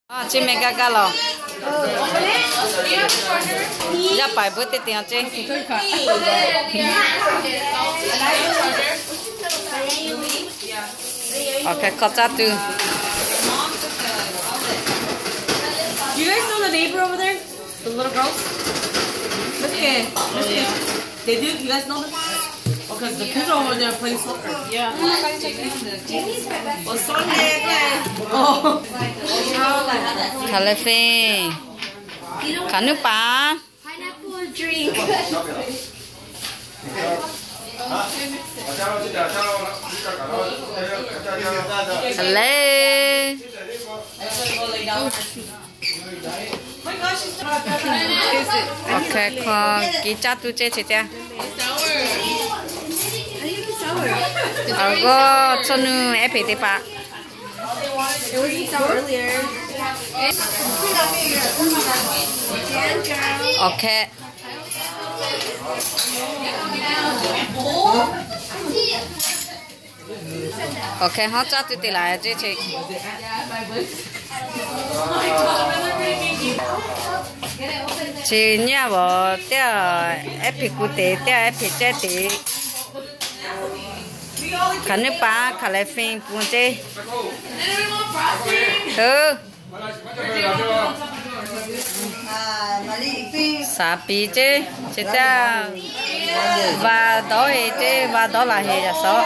Chi meh gaˇ gaˇ lawˬ. Yaˇ paˍ beuꞈ teˇ te a ceˇ. Awˬ hk'e hk'aw caˇ tuˬ. You guys know the neighbor over there? The little girls? Let's get, let's get. They do? You guys know them? Because the kids over there play soccer. Yeah. Hk'aˬ lehˬ fee. Hk'aˬ nuˇ paˍ. Pineapple drink. Hk'aˬ lehˬ. Awˬ hk'e hk'aw kiˇ caˇ tuˬ ceˇ chi teˇ. Awˬ g'awˇ chaw nuˇ ehˉ hpeꞈ teˇ hpaˍ. Awˬ hk'e Awˬ hk'e hawˉ caˇ tuˬ te laˬ ceˇ chi. Chi nyi a vawˬ teˇ a, ehˉ hpeꞈ kuˬ te teˇ a, ehˉ hpeꞈ cehˇ te. Hk'aˬ nuˇ paˍ hk'aˬ lehˬ fee pun ceˇ. Hu. Saˍ piˍ ceˇ, chi teˇ va dawˇ heˆ ceˇ, va dawˇ laˬ heˆ yaꞈ sawˉ.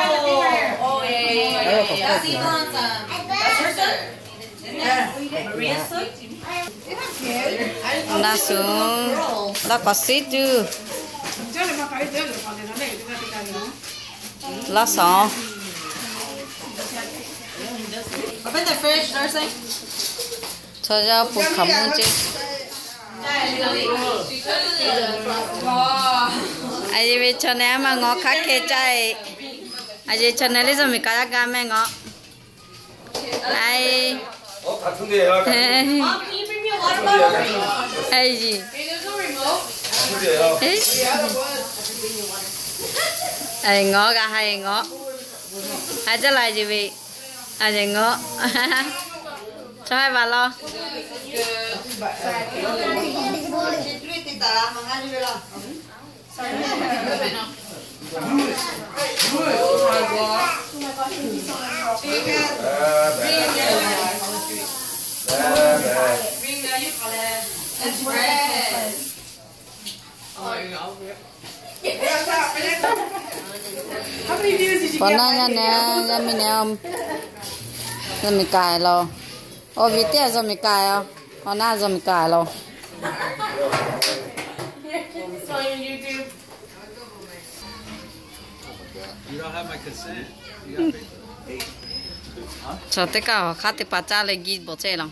Naˆ suhˍ, laˇ k'awꞈ suˉ tuˬ. Laˇ suhˍ. Chaw yaˇ pun hkaoˍ monˇ ceˇ. A yehˬ ve chaw neh maˇ ngawˬ hk'aˬ hk'e caˇ e. A yehˬ chaw neh liˇ zuhꞈ miˬ kaꞈ yaˇ ga meh ngawˬ. Ai, ai, ngawˬ g'a ha e ngawˬ. Hai jaˇ la yehˬ ve. A yehˬ ngawˬ. Chaw hai va law. Paw naˇ yaˇ neh, yaˇ miˇ neh, zuhꞈ miˬ kaꞈ laˬ. Awˬ viˉ teˇ zuhꞈ miˬ kaꞈ a, paw naˇ zuhꞈ miˬ kaꞈ laˬ. Chaw teˇ kaˇ awˬ hk'aˇ teˇ hpaˍ caˇ leh giˇ bawˬ chehˇ laˬ.